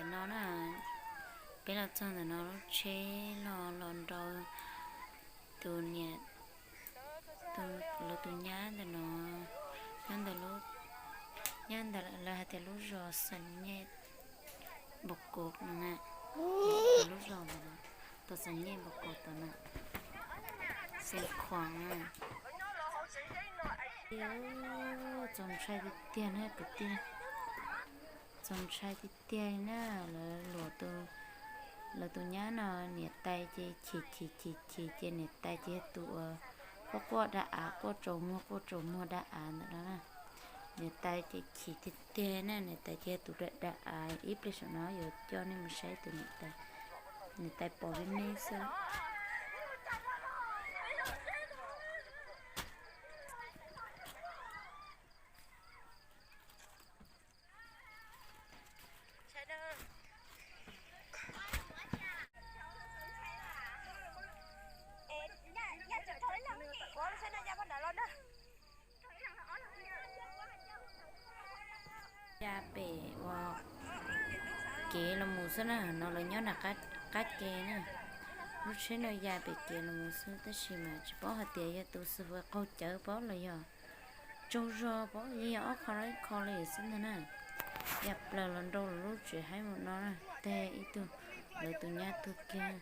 Ntawm no na, peb los txog ntawm no lub tsheb los los nrau tus niam, lawv tus nyab ntawm no, nyob ntawm lub, nyob ntawm lawv hais tias lub zos Xeem Nyej Npau Kaus no na, lub zos ntawm no, tus Xeem Nyej Npau Kaus tom no, Xeem Khuam na. Txaus ntshai tiag tiag na kwv tij, txaus ntshai tiag tiag na. Lawv luam, lawv tus nyab no niam tais ces chim chim chim chim ces niam tais ces yog tus uas quaj quaj da av, quaj tsaus muag quaj tsaus muag da av ntawm no na. Niam tais ces chim tiag tiag na, niam tais ces yog tus da da av, ib pliag saum no yuav coj nej mus saib tus niam tais, niam tais pom me me xwb. Ya pem ua kev los mus xwb na, no lawv nyob nram qab ke na. Lub tsheb no ya pem kev los mus xwb tab sis mas tsis paub hais tias yog tus xwm fwm qaug cawv paub los yog tsaug zog paub, yeej yog ob qho ib qho li xwb ntag na. Ya plaws los nrau lawv lub tsev haib mus no na, tag ib tug lawv tus nyab tuag kiag.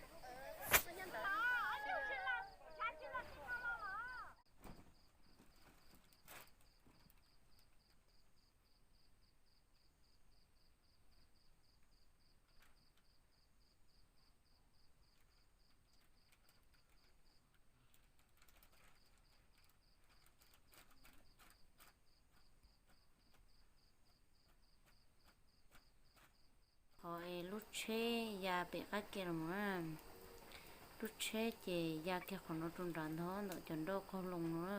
Qhov es lub tsheb ya pem qab ke los mus na, lub tsheb ces ya kiag qhov no rau nrad ntag, ntawm cov nroj qaug loo no na.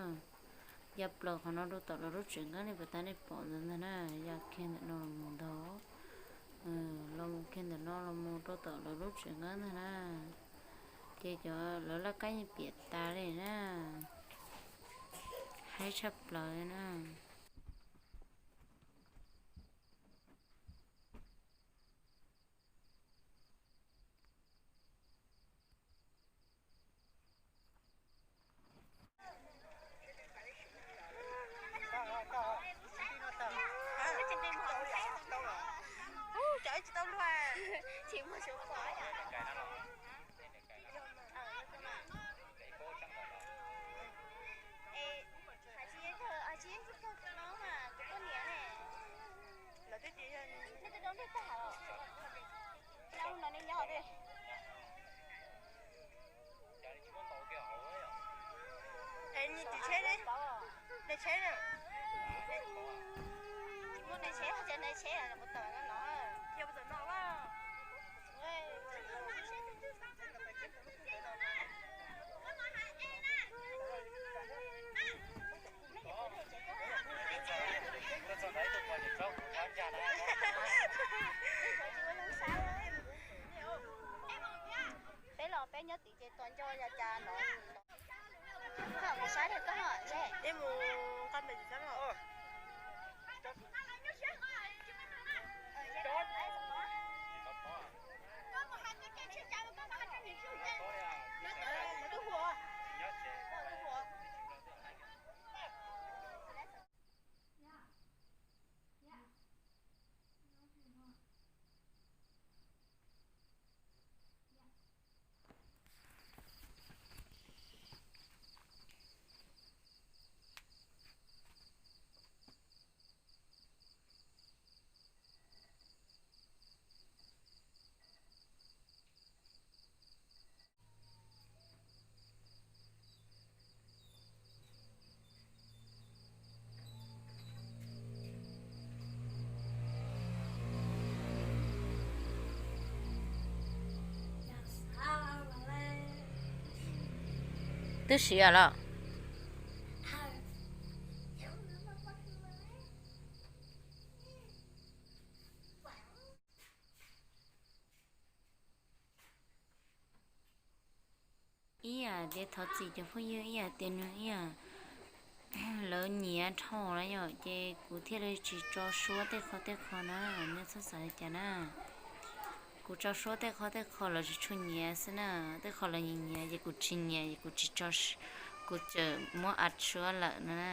Ya plaws qhov no rau tom lawv lub tsev nqeeb li puas tas nej pom ntawd ntag na, ya kiag ntawm no los mus ntag. Los mus kiag ntawm no los mus rau tom lawv lub tsev nqeeb ntag na. Ces cov lawv laj kab yeej piam tas li na, haib tshaj plaws li na. Es nyias tus tsheb ne? Nws tsheb na. Tsis muaj nws tsheb, nws tsheb los puas tawm no no. Yog puas tawm no a? Peb los peb nyob tim ces tos nco yog cas no. Koj mus saib thiab koj, mus nqa ntawm tsis txhob los. Twb siav los. Tias thov txim cov phooj ywg ib yam tias nws ib yam lawv nyiav dhau lawm yom, ces kuv thiaj li tsis tso suab tej qho tej qho na, nej txhob xav li cas na. Kuv tso suab tej qho tej qho lawv tsis tshua nyiav xwb na, tej qho lawv nyiav nyiav ces kuv tsis nyiav ces kuv tsis tso, kuv txawm muab a suab lawm no na.